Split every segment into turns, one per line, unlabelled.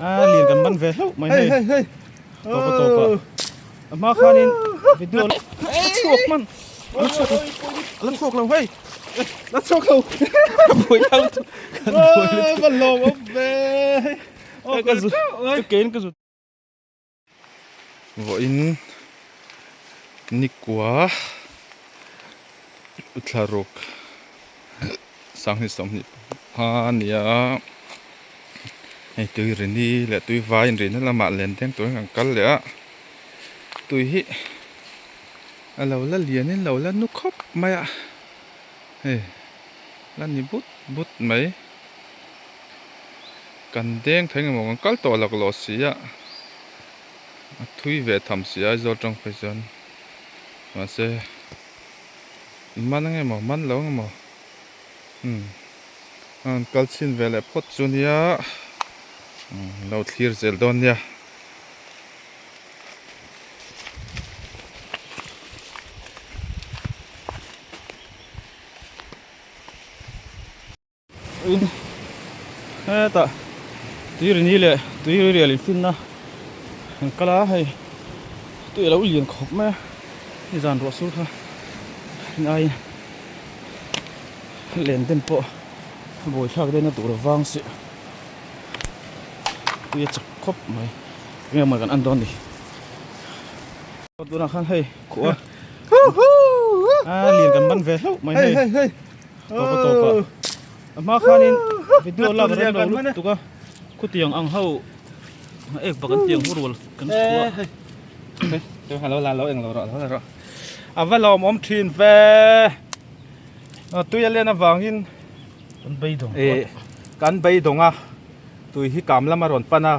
A lian kan man ve hlauh mai hei hei hei tawpa tawpa a hma khanin video a chhuak man a chhuak lo a la chhuak lo hei
la chhuak lo
ka buai thal kan buai
lutuk ka lawm awm ve
ka zu ka kein ka zu Vawiin nikua thlaruk sanghnih sawmhnih panga a ni a hei tui rini leh tui vai inrihna lamah len deng turin kan kal leh a tui hi a lo la lian in lo la nu khawp mai a hei la ni but but mai. Kan deng thei ngemaw kan kal tawh laklawh si a, a thui ve tham si a Aizawl tang phei chuan mahse man angemaw man lo angemaw umm a rawn kal chhin ve leh phawt chu nia umm lo thlir zel dawn nia. In hetah tui rini leh tui rial in finna an kal a hei tui alo lian khawp mai a nizan ruah sur kha rin aiin len den pawh a buaithlak daih na tur a vang si tui a chak khawp mai enge maw kan en dawn ni tunah khan hei khuh a a lian kan man ve hlauh mai hei. Tawpa tawpa a hma khanin video lak rem lo lutuk a khutiang ang ho ek bak an tiang hurual kan chhuah
a lo la lo eng lo rawh lo la rawh a va lawmawm thin ve tui a len avangin
kan beidawng
kan beidawng a tui hi kam lama rawn pan a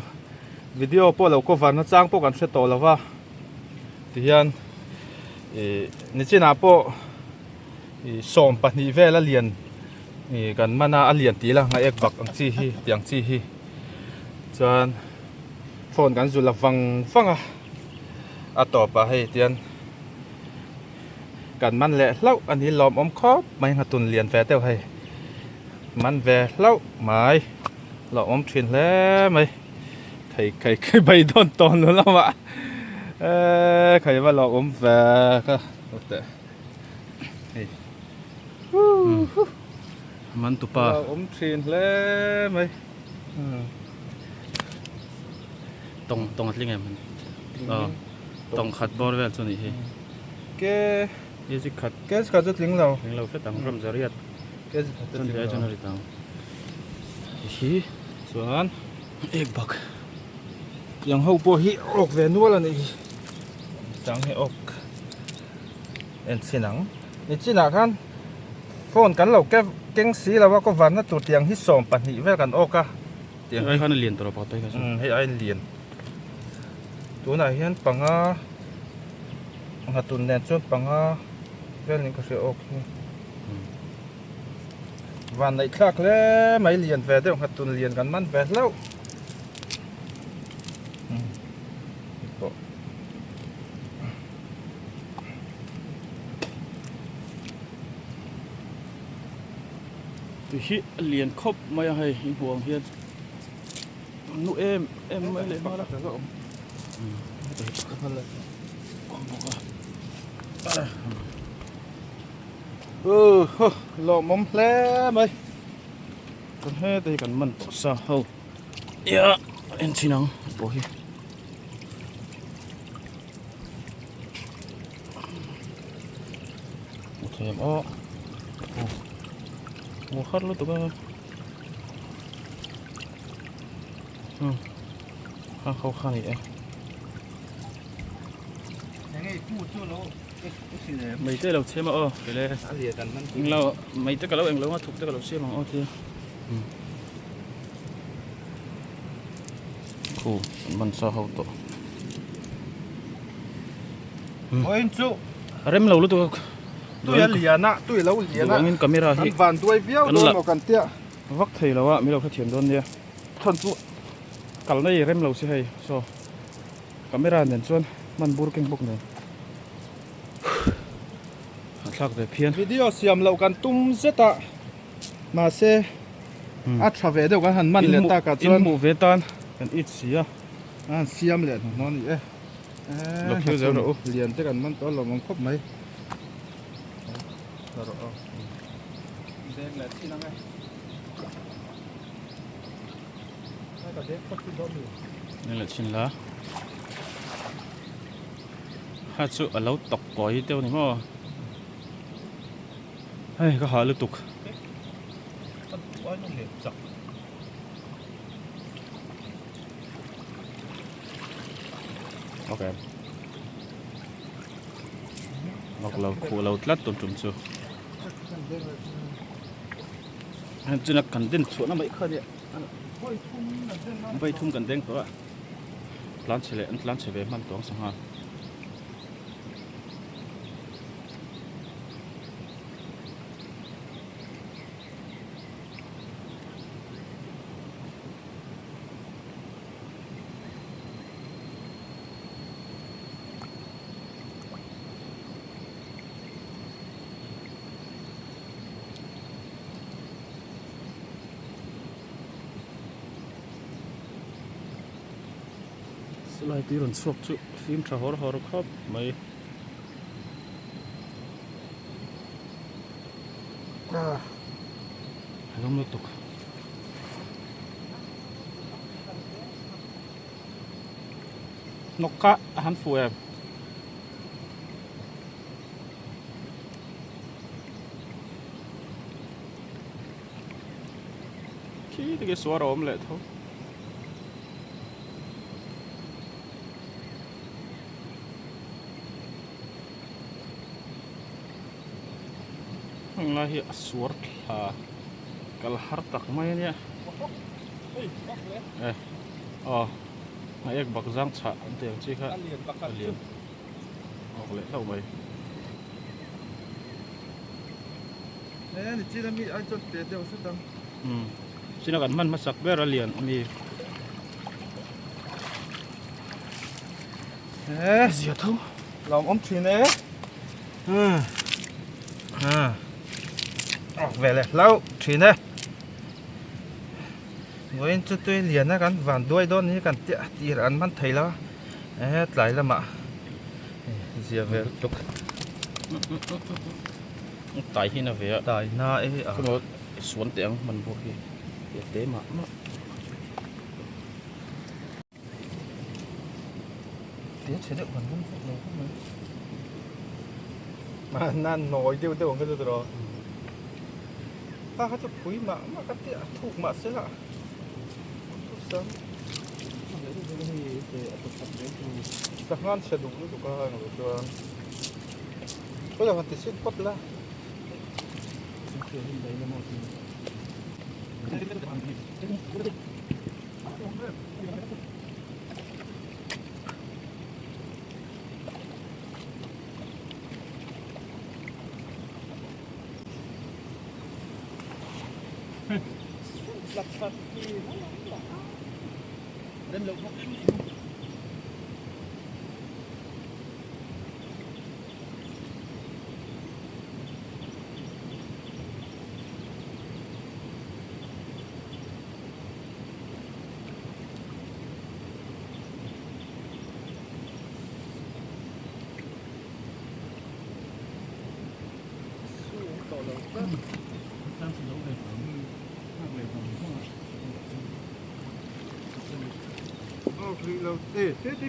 video pawh lo cover na chang pawh kan hre tawh lo va tihian ih nichinah pawh. Ih 12 vel a lian ih kan man a a lian tih ila ngaih ek vak ang chi hi tih ang chi hi chuan phone kan zul a vang vang a a tawp ah hei tian kan man leh hlauh a ni lawmawm khawp mai nghatun lian ve deuh hei man ve hlauh mai lawmawm thin hle mai khei khei khei beidawn tawn lo lamah eee khei va lawmawm ve ka teh.
Hei man tupa
awm thin hle mai
tawng tawng a tling em tawng khat bawr vel chu nih hi
ke
ke chi khat
ke chi khat chu tling lo
tling lo hret ang ram zariat
ke chi khat chu tling lo
chuan a ri tang hi
chuan
ek bak
tiang ho pawh hi awk ve nual a nih hi chang hi awk. En chin ang ni chinah khan phone kan lo keng si lo a cover na tur tiang hi 12 vel kan awk a
tiang hi khan a lian tawh lo pakhat phei kha chu
hei ai lian tunah hian panga nghatun nen chuan panga vel niin ka hria awk hi van neih thlak hle mai lian ve deuh nghatun lian kan man ve hlauh.
Tui hi a lian khawp mai a hei i hmuh ang hian nu em em mai leh nghal a
lawmawm hle mai
chuan heta hi kan man tawh sa ho ia en chhin ang pawh hi. Hmu thei em aw hmu har lutuk a khang ho kha a ni e mai te lo chhem a aw kele englo mai te ka lo englo a thuk te ka lo siam ang aw tia Khu an man sa ho tawh.
Vawiin chu
rem lo lutuk a.
Tui a lian a, tui lo lian a.
Duangin camera hi
kan van duai viau dawn maw kan tia.
Vak thei lo a, mi lo hrethiam dawn nia. Chhan chu kalna hi rem lo si hei so camera nen chuan hman bur keng bawk nen. A thlak ve phian.
Video siam loh kan tum zet a mahse. A tha ve deuh kan han man leh takah chuan.
In hmuh ve tan kan it si a.
A han siam leh hnuhnawh a ni e.
Lo thlir zel rawh u.
Lian te kan man tawh a lawmawm khawp mai. La rawh aw. Deng leh chin ang e. Ka deng phawt chu dawn mi.
Deng leh chin la. Kha chu a lo tawk kawi deuh a ni maw? Hei ka hah lutuk. Ok. Ok lo khuh lo tlat tun tum chu. Chuna kan den chhuahna mai kha nia. Vai thum kan deng tawh a. Tlan chhe leh an tlan chhe ve hman tawng sangha. Silai tui rawn chhuak chu fim tha hawr hawr khawp mai. A lawm lutuk. Hnawk kha a han fuh em? Khi te khi suar a awm leh tho. Heng lai hi a suar thla kal har tak mai a nia. Eh aw a ek bak zang chhah an tih ang chi kha a lian awk leh hlauh mai.
He ni chin ami ai chuan te deuh hret ang.
Umm china kan hman hmasak ber a lian ami.
He
zia tho.
Lawm awm thin e. Umm ha awk ve leh hlauh thin e. Vawiin chu tui lian a kan van duai dawn ni kan tia tir an man thei lo a he tlai lamah zia vel tuk.
Tai hi na ve a.
Tai na e a.
Khaw suan teh ang hman bawk hi. Te te mah mah.
Te chhe deuh kan rum vak lo khawp mai. Mahna nawi deuh deuh ang kha chu tiraw. Kha kha chu phui mah mah ka tia thuk mah se la. Sam. Sanghan chhe duh lutuk a englo chuan. Khawi ah han ti sin phawt la.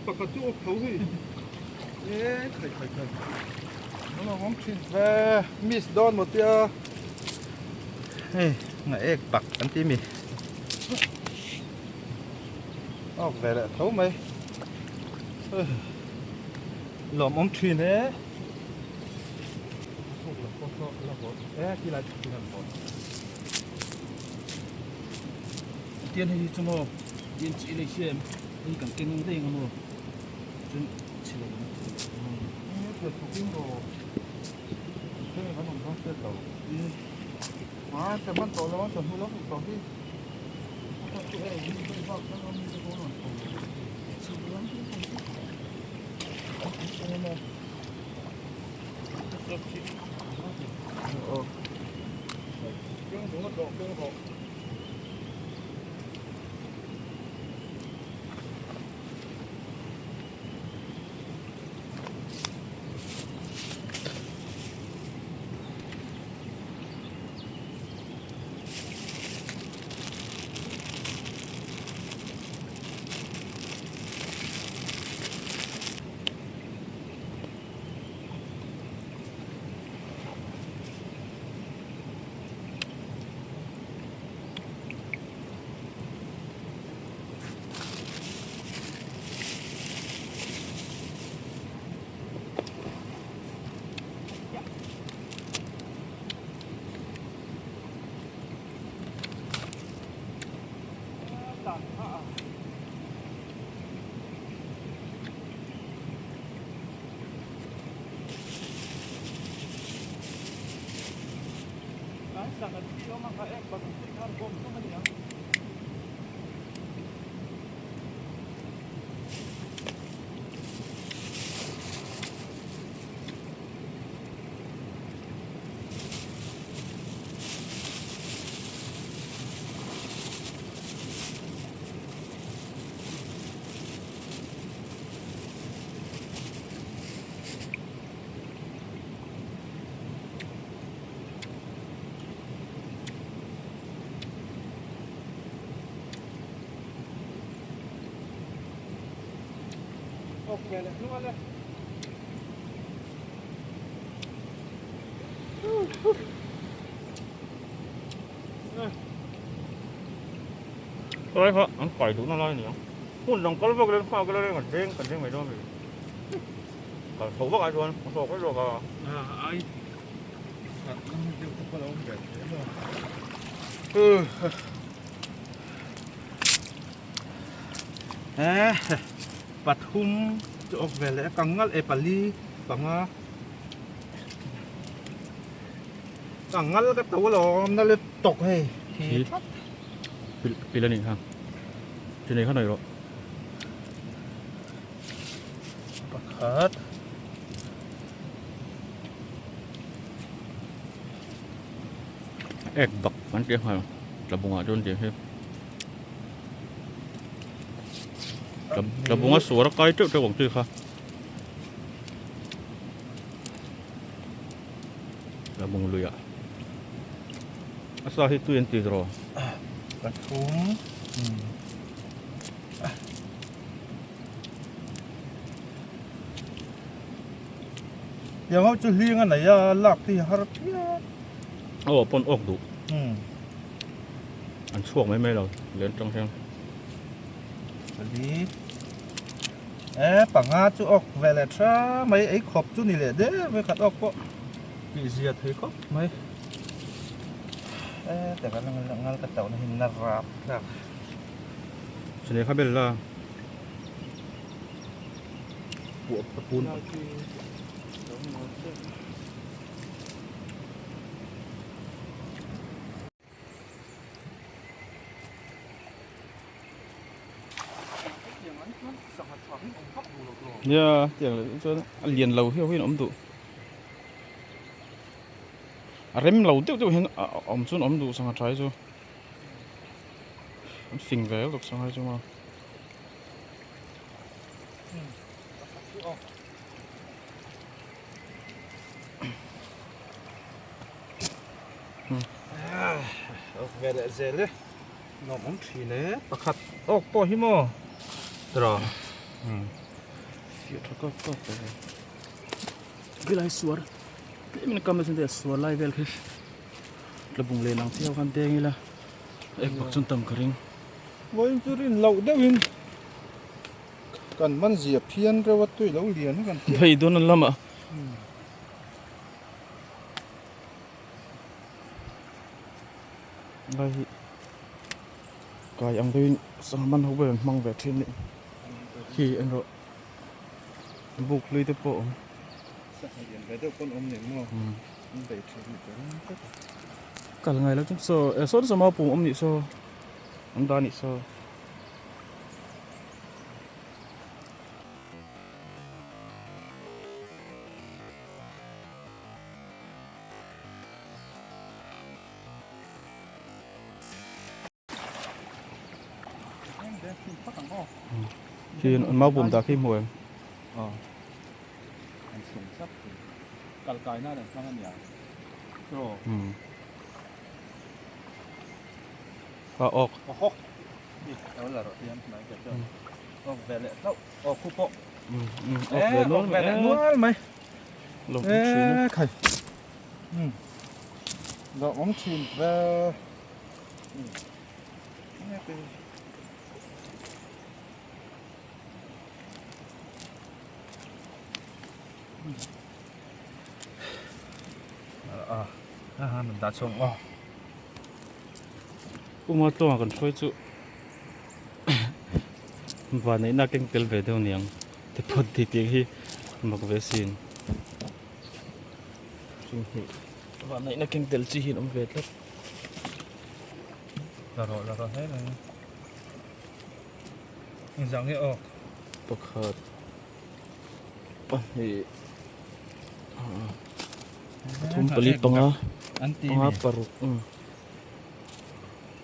Pakhat chu awk tho hi e khai khai khai an lo awm thin ve miss dawn maw tia hei nga ek bak kan ti mi awk ve leh tho mai lawm awm thin e
Tian hei hi chu maw tian chi nei siam hei kan keng daih ang a maw chuan chhe lo ang
Sangha thi awm ang kha ek bak ang chi khan bawm tum a ni ang.
Lai kha an kai duhna lai a ni ang. Hmun dang kal vak ila nghak ila reng an deng kan deng mai dawn a ni. Kal chho vak ah chuan a hlawk vek zawk a.
Ai deuh te pawh a lo awm ve thei a. Pathum chu awk ve leh a kang ngalh e pali panga kang ngal ka to alawm na le tawk hei thi tlat
pil a nih kha chi nei kha nei rawh
pakhat
ek bak kan tih nghal tlabungah chuan tih hi. Tlabunga suar a kai teuh teuh ang chi kha. Tlabung lui ah. A sa hi tui an ti rawh.
Pathum. Tiang ho chu hling a nei a lak te hi har phian.
Aw pawn awk duh. An chhuak mai mai lo len tang hian.
Pali e panga chu awk ve leh tha mai ei khawp chu ni leh der mai khat awk pawh tih zia thei khawp mai e taka ngal ka tauh na hi na rap thlak.
Chulei kha bel la puah pun. Nia tiang leh chuan a lian lo hiau hian a awm duh a rem lo deuh deuh hian a awm chuan a awm duh sangha tha hi chu an fing ve lutuk sangha hi chu maw.
Awk ve leh zel e nuam awm thin e pakhat awk pawh hi maw tiraw
fiah tha kawk kawk ve khilai suar tlem in a kam nasa suar lai vel khi tlabung len ang chiah khan deng ila ek bak chuan tam ka ring
vawiin chu rin loh deuhin kan man zia phian reuh a tui lo lian hi kan
hei dawn an lamah. Lai hi kai ang deuhin sangha man ho ber an hmang ve thin a ni khi en rawh buk hlui te pawh a awm.
Sangha lian ve deuh pawn awm ni maw an bei thin a ni ta reng tlat a.
Kal ngai lo chu saw eh saw saw mau pum awm nih saw an dah nih saw. Khi an mau bum dah khi hmu em?
Aw. An sum sap khi. Kal kai nan an hmang ania. Chaw.
Um. Ka awk.
Awk. Lo la rawh hian mai ka chuan. Awk ve leh hlauh. Awk khu pawh.
Um um awk ve nual
mai. Nual mai.
Lawm awm thin
e. Khai. Um. Lawm awm thin ve. Um. A a ha min dah chhawng aw.
Puma tluangah kan hruai chu vanneihna keng tel ve deuh niang te phawt tih tih hi mak ve sin vanneihna keng tel chi hi an awm ve tlat.
La rawh la rawh hle mai. Engzah nge awk?
Pakhat pahnih pathum pali panga panga paruk umm.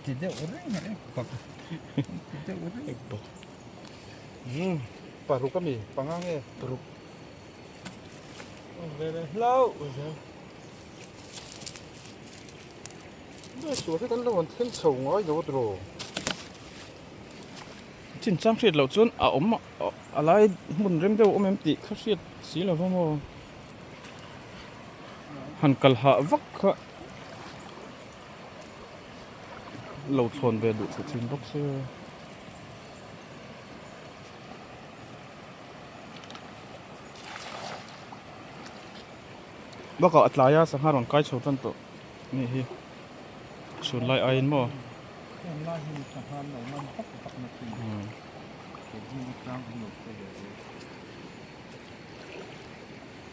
Ti deuh reng a ek bak ti deuh reng
ek bak
umm paruk ami panga nge paruk awm ve leh hlauh zel. Nge sual hi kan lo han thleng chho ngai lo tiraw?
Chinchang hriat loh chuan a awm a lai hmun rem deuh a awm em tih kha hriat si lo va maw? Han kal hah vak kha lo thlawn ve duh thei thin bawk se. Bakah a tlai a sangha rawn kai chho tan tawh anih hi chhun lai aiin maw.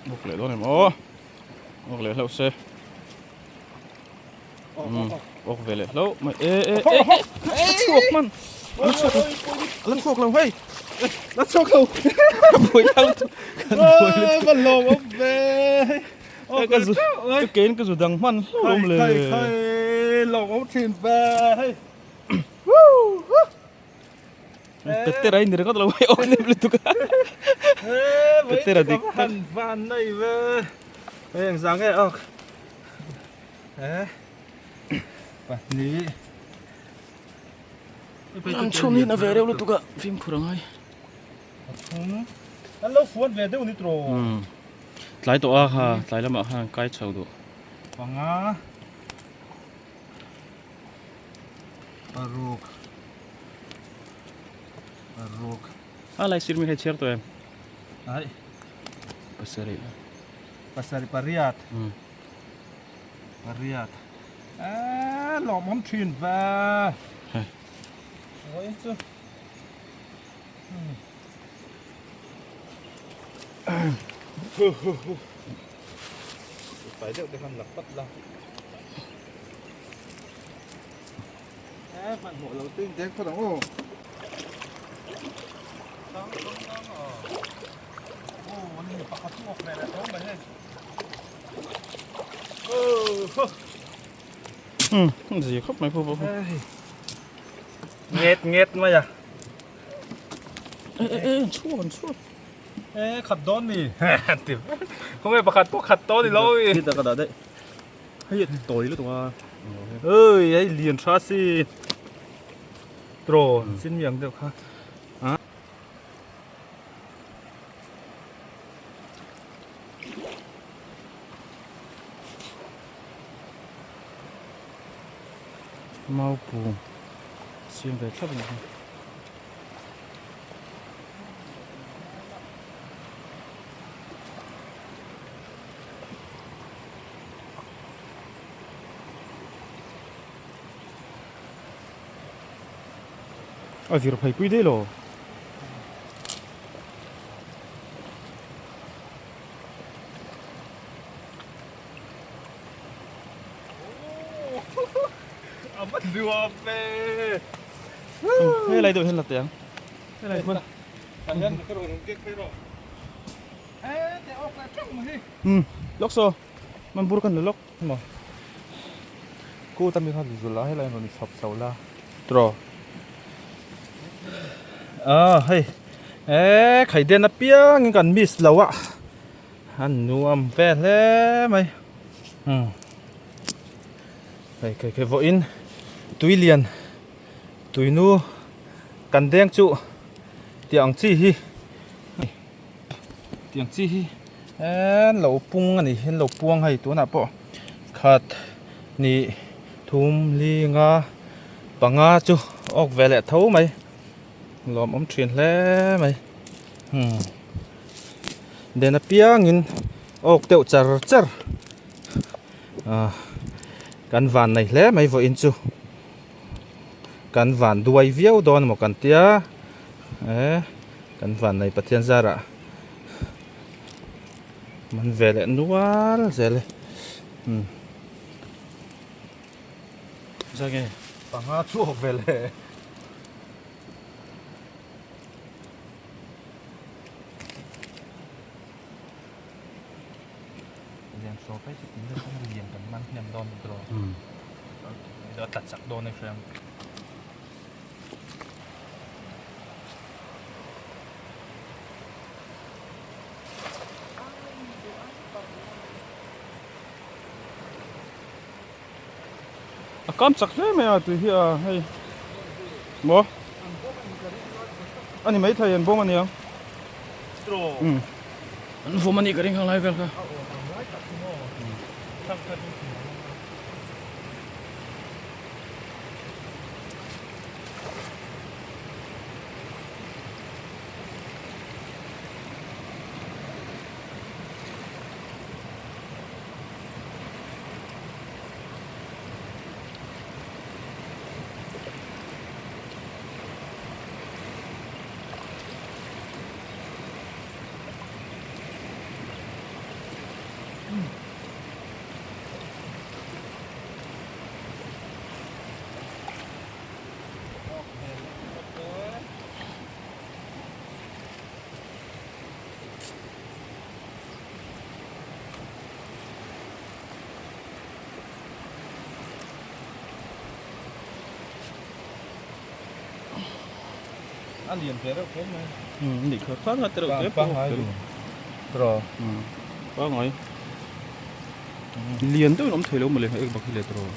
Awk leh dawn em aw awk leh hlauh se awk ve leh hlauh mai e e e e chhuak hman la chhuak lo la chhuak lo hei
la chhuak lo
ka buai thang kan buai
lutuk ka lawm awm ve
ka zu ka kein ka zu dang hman hlauh awm le
khai khai lawm awm thin ve hei
Petera in ringawt lo hei awk lem lutuk a Petera dik tak
han van nei ve hei engzah nge awk pahnih
An chhun hi na ve reuh lutuk a fimkhur a ngai
pathum an lo fuan ve deuh ni tawh
tlai tawh a ha tlai lamah khan an kai chho duh
panga paruk paruk
a lai sir mi hei chhiar tawh em
ai
pasarih
pasarih pariat pariat eee lawmawm thin ve vawiin chu pai deuh te khan la pat la e hmanhmawh lo te in deng phawt ang aw aw ani pakhat chu awk ve leh tho mai hei
Um zia khawp mai pawh pawh
nget nget mai a
e e e an chhuak an chhuak
e khat dawn ni ti khawnge pakhat pawh khat dawn ni lo i
khi ta ka dah daih hei a tawi lutuk a
oi hei lian tha si traw chin mi ang deuh kha
Maupu siam ve thlap a ni hi. A vir phei pui daih lo.
A va nuam ve.
Hei lai deuh hian la teh ang. Hei lai hmun.
Tah hian ka rawn kek phei rawh. E teh awk leh teuh mai hi.
Um lawk saw man bur kan la lawk.
Maw kut ami kha zul a helai rawn chhawp chho la tiraw ah hei eh khaiden apiangin kan miss lo a a nuam ve hle mai umm hei khei khei vawiin tui lian tui nu kan deng chu tih ang chi hi tiang chi hi en lo pung a ni en lo puang hei tunah pawh khat hnih thum li nga panga chu awk ve leh tho mai lawmawm thin hle mai umm den apiangin awk deuh char char ah kan van nei hle mai vawiin chu kan van duai viau dawn emaw kan tia eh kan van nei Pathian zarah man ve leh nual zel e umm
Zak e.
Panga chhuak ve le. Lian saw phei chu tih deuh khan lian kan man hnem dawn a tiraw. A tla chak dawn a hria ang.
A kam chak hle mai a tui hi a hei maw a ni maithei an bawm a niang an vawm a nih ka ring ang lai vel kha.
A lian ve reuh kher mai.
Umm nih kha khan a te reuh te
pangngai lu tiraw.
Umm pangngai lian deuhin awm thei lo mawle ek bak hi le tiraw.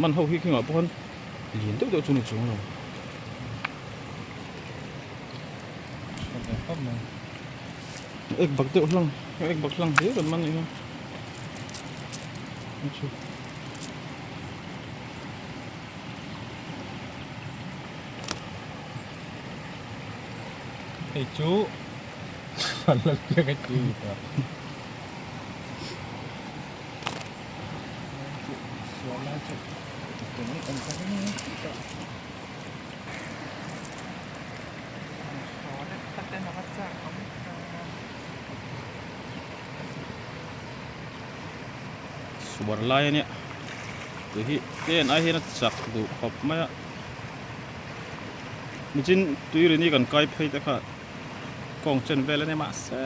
Man ho hi khingah pawh khan lian deuh deuh chu ni chuang lo. Ek bak deuh hlang ek bak hlang hlir an man nih kha.
Hei chu an la piak a ti ni ta.
Suar lai a nia tui hi pen ai hian a chak duh khawp mai a nichin tui rini kan kai phei te kha kawng chen vel a nia mahse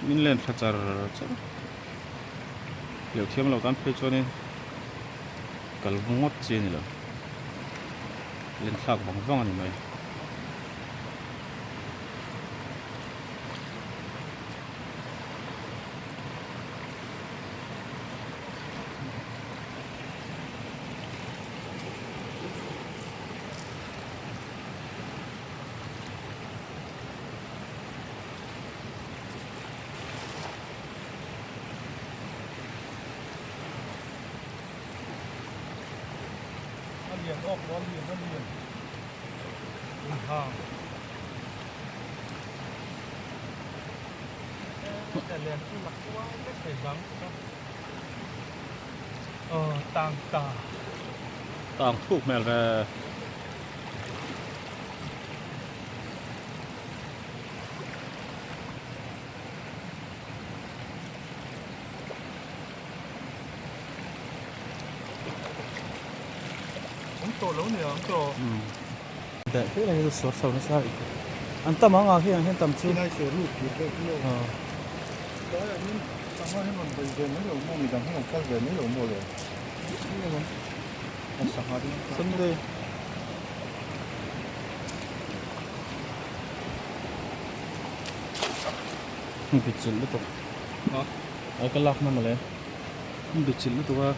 min len thla char char a hleuh thiam lo tan phei chuanin kal ngawt chi a ni lo len thlak vang vang a ni mai.
A lian awk lo a lian a lian inhang
Tang thuk hmel ve. An tam ang ah hian hian tam chu. Sunday. Bichilh lutuk. Ai ka lak na mawle. Bichilh lutuk a.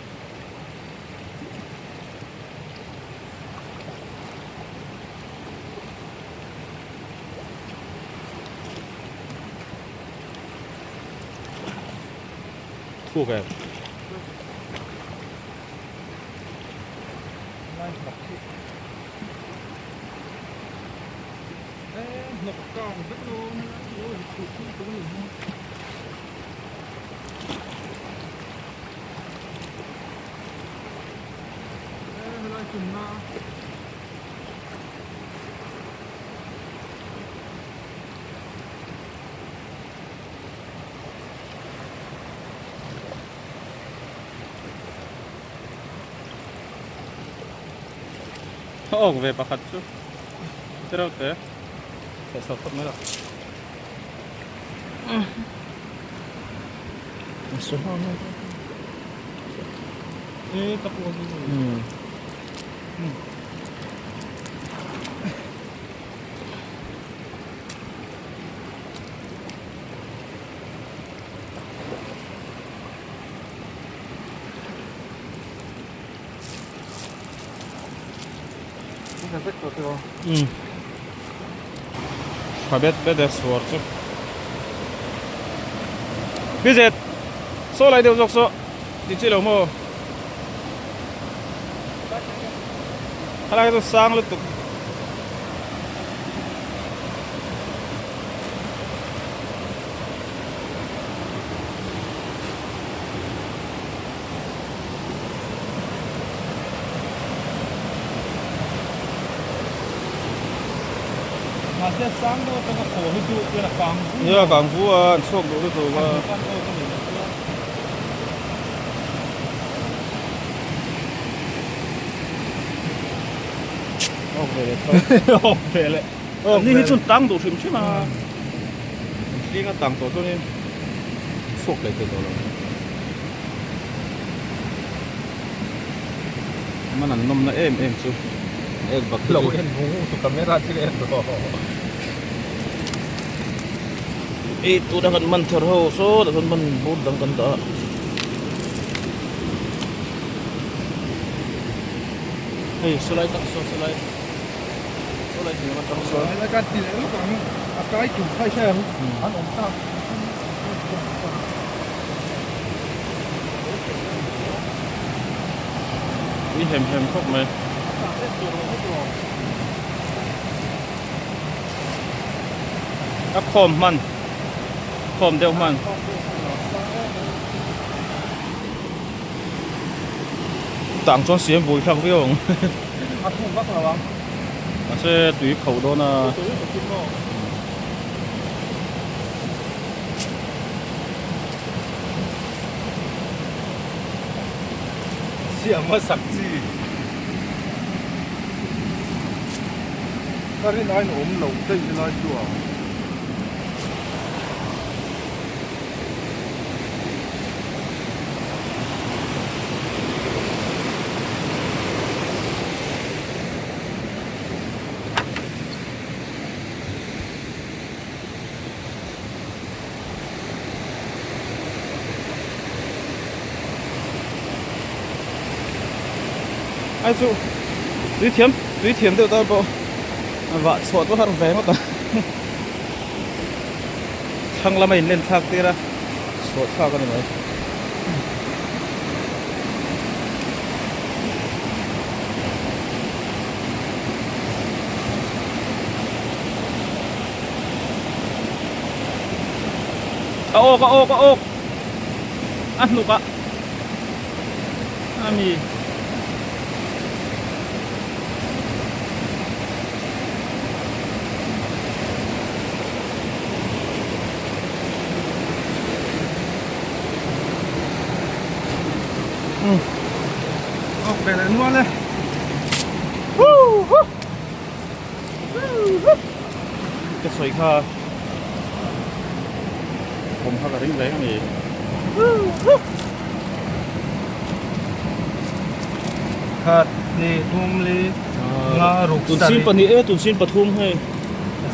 Thuk em?
A awk ve pakhat chu chereu te theh chho phawt mai lo. Tha bet bet e suar chu Bizet saw lai deuh zawk saw ti chi lo maw khalai chu sang lutuk.
Mahse sang deuh atanga thaw hi chu chuan a kang vu a. Nia a kang vu a, an chhuak duh lutuk a. Awk ve leh tho. Awk ve leh.
Ni hi chuan tang duh hrim hrim a.
Hling a tang tawh chuanin chhuak leh thei tawh lo. Man an nawmna em em chu ek bak hi chu. Lo en vung vung chu camera thil en rawh.
Ei tuna kan man thar ho saw tah chuan man bur dang kan dah a. Hei sawlai tak saw sawlai. Sawlai hniam atang sawn.
Helai kan ti leh lawk ang a kai tur kha i hre ang an awm ta.
Ui hem hem khawp mai. A khawm hman khawm deuh hman. Tang chuan siam bui thlak viau ang.
A thuk vak lo ang.
Mahse tui kho dawn a.
Siam hmasak chi. Ka rin aiin awm lo daih helai chu a.
Ai chu tui thiam tui thiam deuh tan pawh a vah chhuah chu har ve ngawt a thlang lama in len thlak tir a chhuah thlak a ni mai. A awk a awk a awk a hnuk ah a mi
Awk ve leh nual e.
Ka sawi kha awm kha ka ring reng a ni.
Khat hnih thum li nga ruk
sarih. Tun sin pahnih e tun sin pathum hei.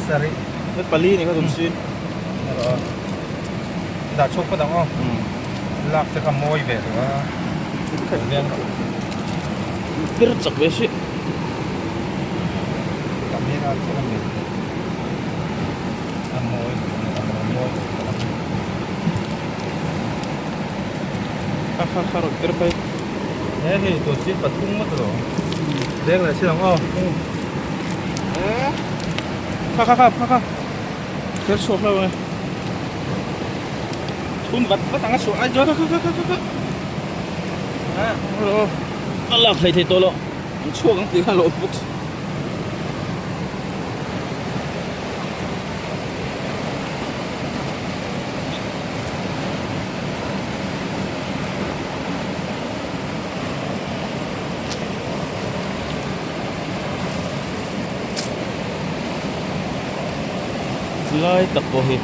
Sarih.
Hei pali ni kha tun sin.
Dah chhuak phawt ang aw. Lak te kha mawi ve lo a.
Pir chak ve si.
Camera chu a mit a mawi a mawi
Kha kha kha rawn pir phei.
He hei tun sin pathum ngawt lo. Leng leh si ang aw.
Kha kha kha kha kha. Thil chhuak hlauh ang e. Thun vat vat ang a chhuah ai chuan. Kha kha kha kha kha. A lak hlei thei tawh lo. An chhuak ang tih khan lo bawk. Lai tak pawh hi.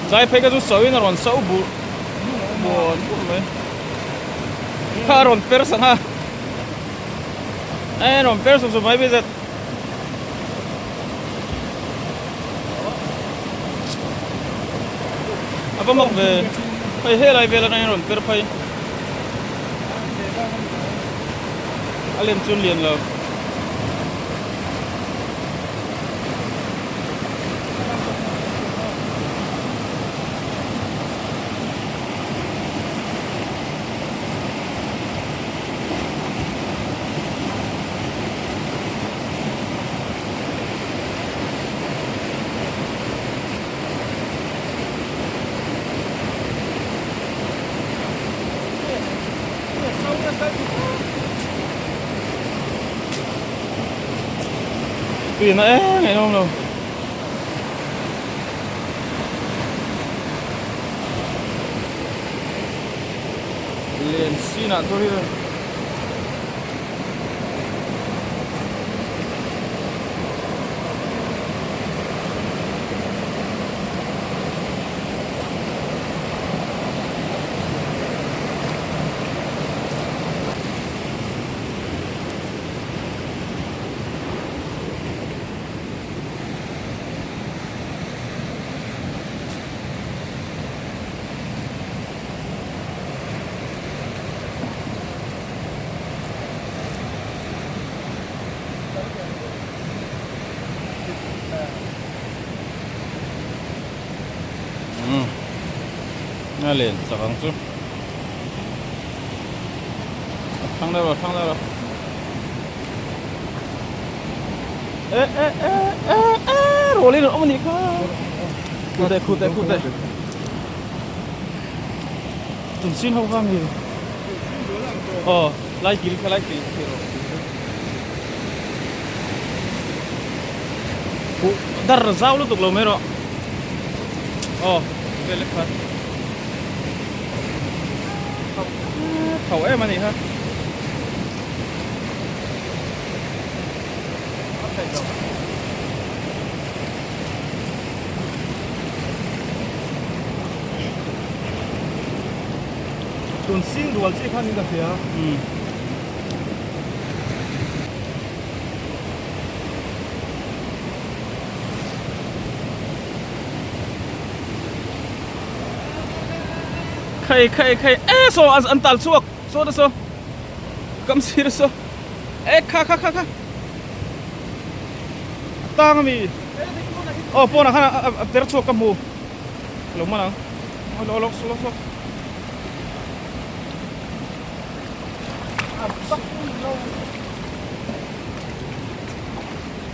Tlai phei ka chu sawiin a rawn so bur bur bur mai kha a rawn per sak a e a rawn per suk suk mai bizet a va mak ve hei helai vel atangin a rawn per phei a lem chu lian lo. Tui na em em awm lo. Len sinah chu hi A len chak ang chu a thang deuh a thang deuh a e e e e e rualin an awm anih kha khute khute khute tun sin ho kha mi aw lai kil kha lai kil kha dar zau lutuk lo mai rawh aw vel lek kha tho em anih kha
Tun sing rual chiah khan in ka hria.
Khai khai khai e saw an tal chhuak saw te saw kam sir saw e kha kha kha kha a tang ami aw pawnah khan a per chhuak ka hmu lo man ang lo lo lo lo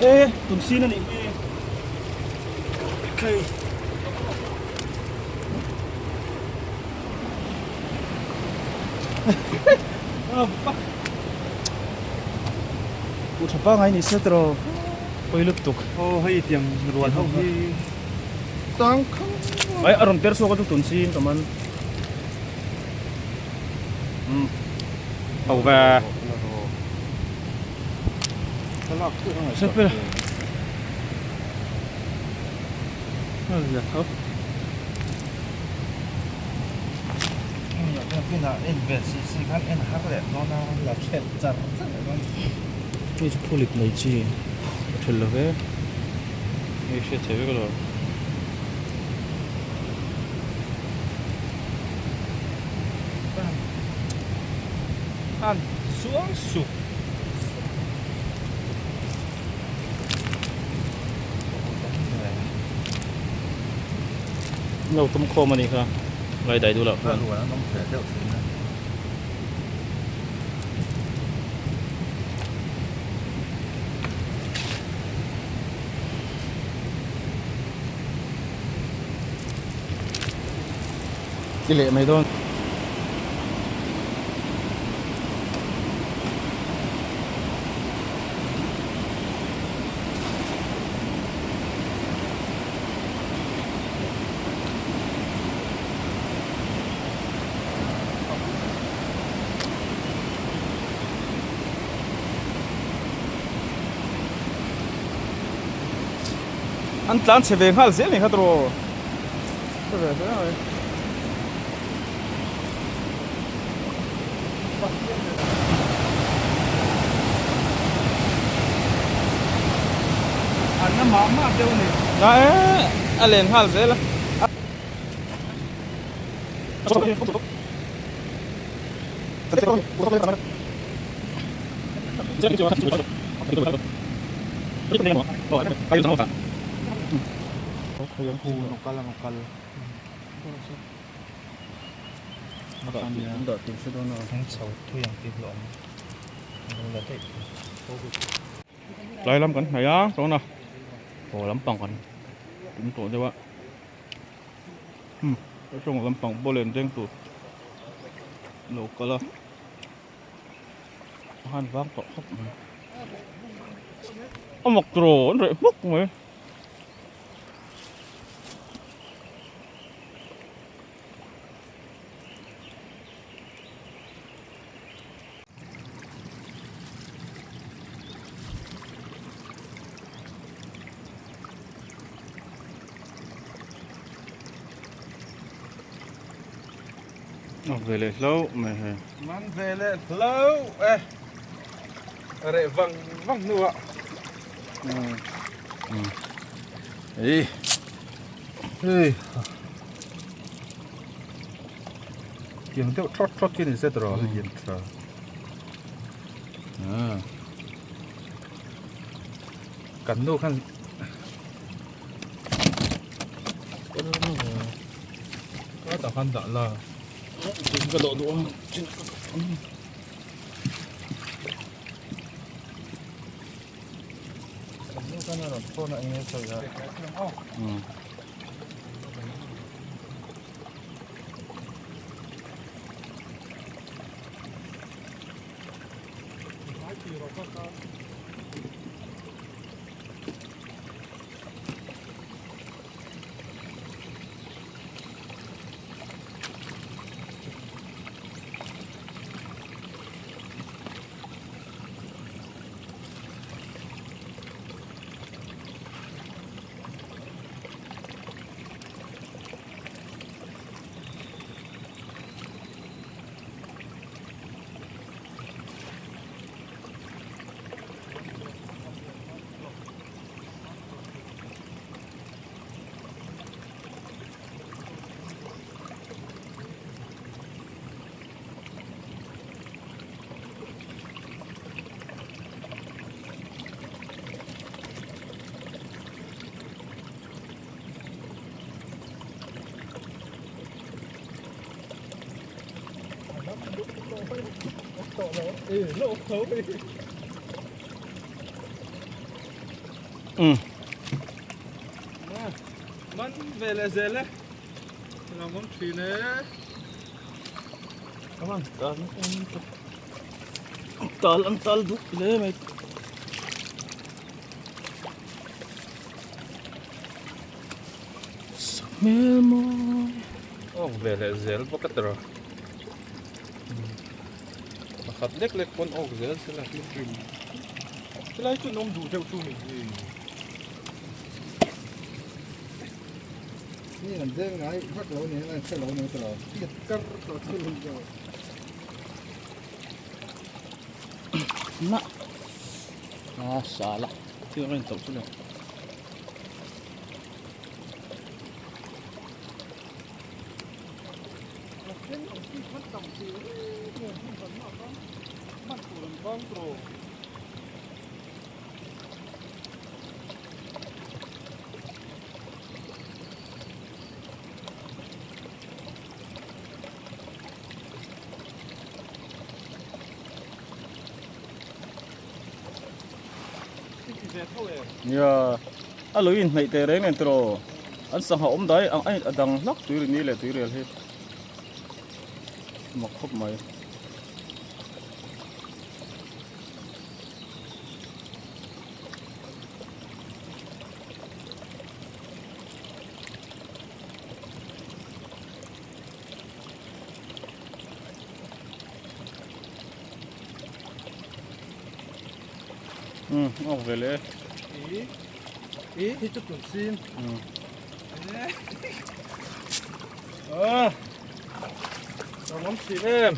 E tun sin a nih hi okay oh fuck ku tha pangai ni se tro poi lut tuk
oh hei tiang rual ho hi tang khang
ai a rawn per chhuak a chu tun sin ka man um ho ve Sir Hei chu phulit mai chi a ṭhel lo ve hei hriat chhe vek alawm.
An chuang suh.
Lo tum khawm a nih kha ngai dai duh loh chuan.
Rual an awm hreh deuh thin a.
Ti leh mai dawn.
An tlan chhe ve nghal zel ni kha tawh. Chhe ve hle mai. An na mah mah deuh a ni. Na e, a len nghal zel a.
Tlai lam kan hnaih a tawna haw lampang kan tum tawh deuh a umm heng lampang pawh len deng tur lo kal a a han vang tawh khawp mai a mak tawh an reh hmawk mai. A ve leh hlauh mai hei.
Man ve leh hlauh e. Reh vang vang hnuah.
Ei.
Hei. Tiang deuh thawt thawt khi ni se tawh a lian tha. Kan nu khan ka tah khan dah la.
Ka dawh duh a.
Kan nu khan a rawn phone a eng nge sawi a. Man ve leh zel e lo awm thin e.
Tal an tal duh hle mai. Hmel mawi.
Awk ve leh zel bawk a tawrh a. Pakhat lek lek pawn awk zel se la hlim thin. Helai chu an awm duh deuh chu ni hi.
Ni an deng ngai vak lo ni an hre lo ni tawrh a. Tiat kar tawh chu ni deuh.
Na. A sala. Thil a rawn chauh chu le.
ve tho em?
Nia, a lui inhnaih teh reng nen tiraw? An sangha awm dai ang a dang hlak tuirini leh tuirial hi mak khawp mai. Um awk ve leh
e. I i hi chu tun sin.
Um.
Ah. Ka ngam thin em.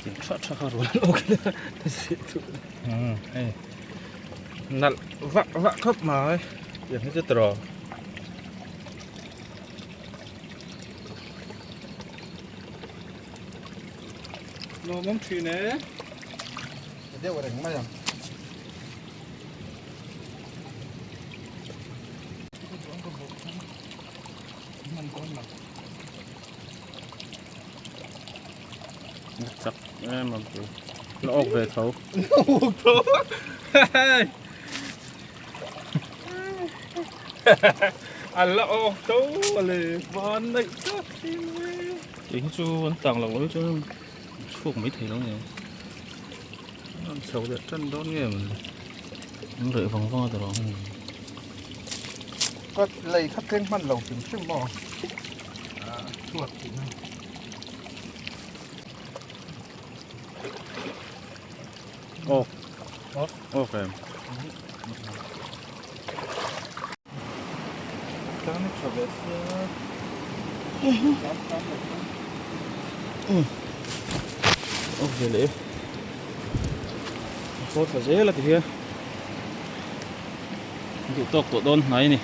Tin tha tha kha rual awk ila si chu.
Um hei. Nalh vak vak khawp mai. Tiang hi chu tiraw. Lawmawm thin e.
A deuh reng mai ang.
Chak em ang chu. La awk ve tho.
Awk tho. An la awk tho le van naih tak thin ve.
Tih hi chu an tang loh loh chuan chhuak mai thei lo nia.
An chho leh tan dawn nge maw ni.
An reh vang vang a tawrh ang.
Ka lei kha tleng hman lo hrim hrim maw. Chhuak tih na.
Awk. Awk em.
Tlang tha ve sia.
Awk ve leh e. A khaw tha zel a ti hian. Duh tawk tawh dawn hnai a ni.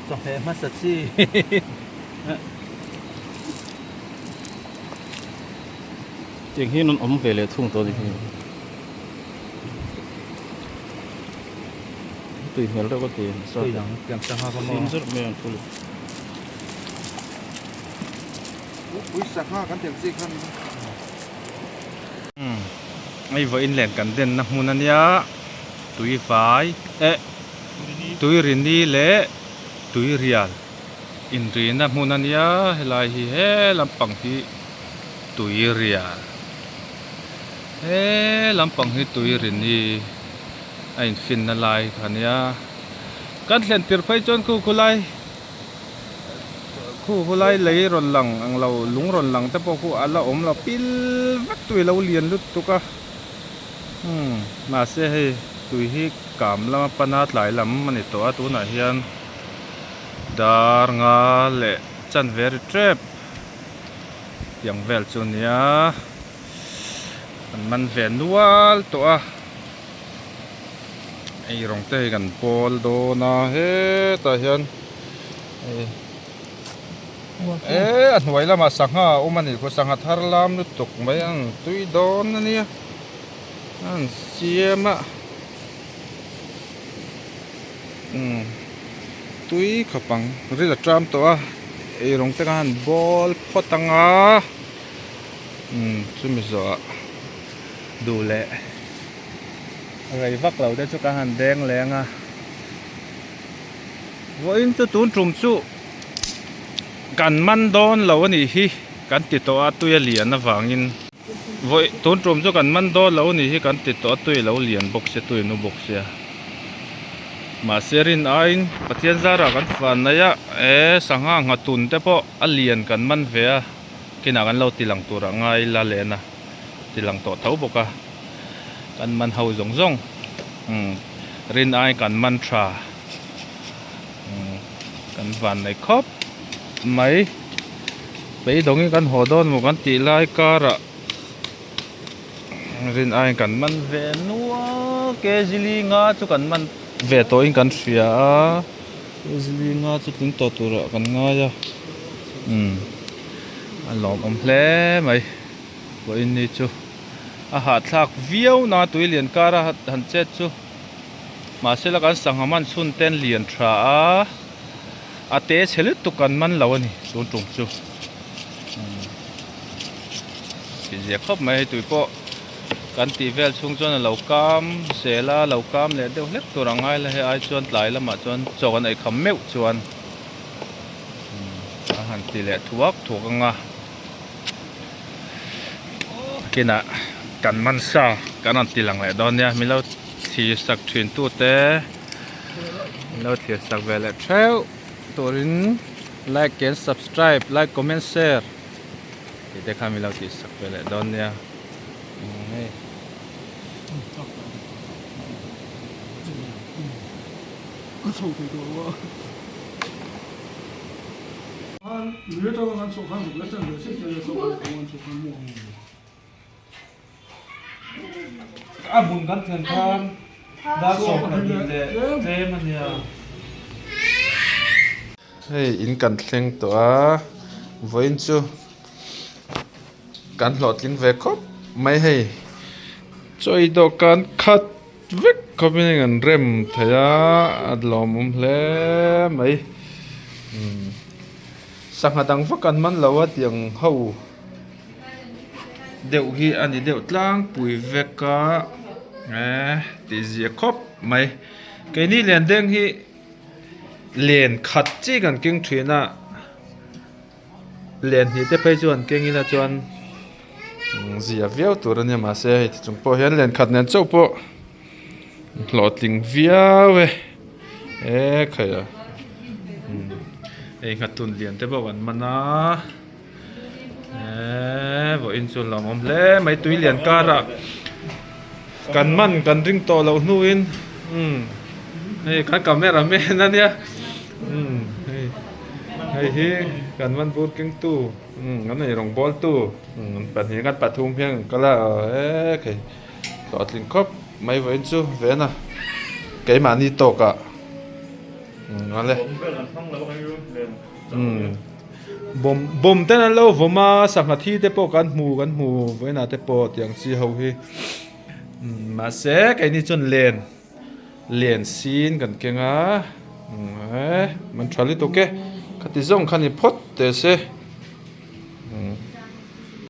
Chawhmeh hmasa chi.
Tiang hian an awm ve leh thung tawh a ni hi. Tui hmel reuh ka ti nasa.
Tui ang tiang sangha ka maw.
Sin zurh mai ang thul.
Pui sangha kan tel chi khan.
Umm hei vawiin len kan den na hmun ania tui vai eh tui rini leh tui rial inrina hmun ania helai hi he lampang hi tui rial he lampang hi tui rini. a infinna lai kha nia kan thlen tir phei chuan khu khu lai khu khu lai lei rawn lang ang lo lung rawn lang te pawh khu a la awm lo pil vek tui lo lian lutuk a umm mahse hei tui hi kam lama pana tlai lam a ni tawh a tunah hian dar nga leh chanve ri tep tiang vel chu a nia an man ve nual tawh a. Hei rawng te hi kan pawl dawn a hetah hian hei eh a hnuai lamah sangha a awm a nih khaw sangha thar lam lutuk mai a an tui dawn a nia a an siam a umm tui khawp ang ril a ṭam tawh a ei rawng te khan an bawl phawt ang a umm chumi zawhah duh leh. Rei vak lo te chu ka han deng leng a, vawiin chu tun tum chu kan man dawn lo a nih hi kan ti tawh a tui a lian avangin vawi tun tum chu kan man dawn lo a nih hi kan ti tawh a tui a lo lian bawk sia tui a nu bawk sia mahse rin aiin Pathian zarah kan fan mai a eh sangha nghatun te pawh a lian kan man ve a kinah kan lo ti lang turah ngai la len a. ti lang tawh tho bawk a kan man ho zawng zawng umm rin ai kan man tha umm kan van nei khawp mai beidawngin kan haw dawn maw kan tih lai karah rin ai kan man ve nual kg li nga chu kan man ve tawhin kan hria a kg li nga chu tling tawh turah kan ngai a. Umm a lawmawm hle mai vawiin ni chu a hahthlak viau na tui lian kar a han chet chu mahse la kan sangha man chhun te an lian tha a a te chhe lutuk an man lo a ni tun tum chu tih zia khawp mai hei tui pawh kan tih vel chhung chuan a lo kam zel a lo kam leh deuh hlek tur ang ngai la hei ai chuan tlai lamah chuan chaw kan ei kham meuh chuan. A han ti leh thuak thuak ang a kinah kan man sa kan rawn ti lang leh dawn nia min lo thlir sak thin tu te min lo thlir sak ve leh theuh turin like and subscribe like comment share tih te kha min lo tih sak ve leh dawn nia hei. A hmun kan thlen khan dar 12 leh tlem a nia.
Hei in kan thleng tawh a vawiin chu kan hlawhtling ve khawp mai hei chaw ei dawhkan khat. Vek khawpin heng an rem thei a a lawmawm hle mai umm sangha dang vak an man lo a tiang ho deuh hi a ni deuh tlangpui vek a eh tih zia khawp mai keini lian deng hi len khat chi kan keng thin a len hnih te phei chu an keng ila chuan. Zia viau tur a nia mahse hei ti chung pawh hian len khat nen chauh pawh hlawhtling viau e e khai a hei nghatun lian te pawh kan man a e vawiin chu lawmawm hle mai tui lian karah kan man kan ring tawh loh hnuin umm hei kan camera man a nia umm hei hei hi kan man bur kengtu. Umm an ei rawng bawl tu umm pahnih kan pathum hian an kal a eee khei hlawhtling khawp mai vawiin chu ven a keimahni tawk ah umm ale umm bawm bawm ten an lo vawm a sangha thi te pawh kan hmu kan hmu vawiin ah te pawh tiang chi ho hi umm mahse keini chuan len Lian sin kan keng a eee man tha lutuk e khati zawng kha ni phawt teh se.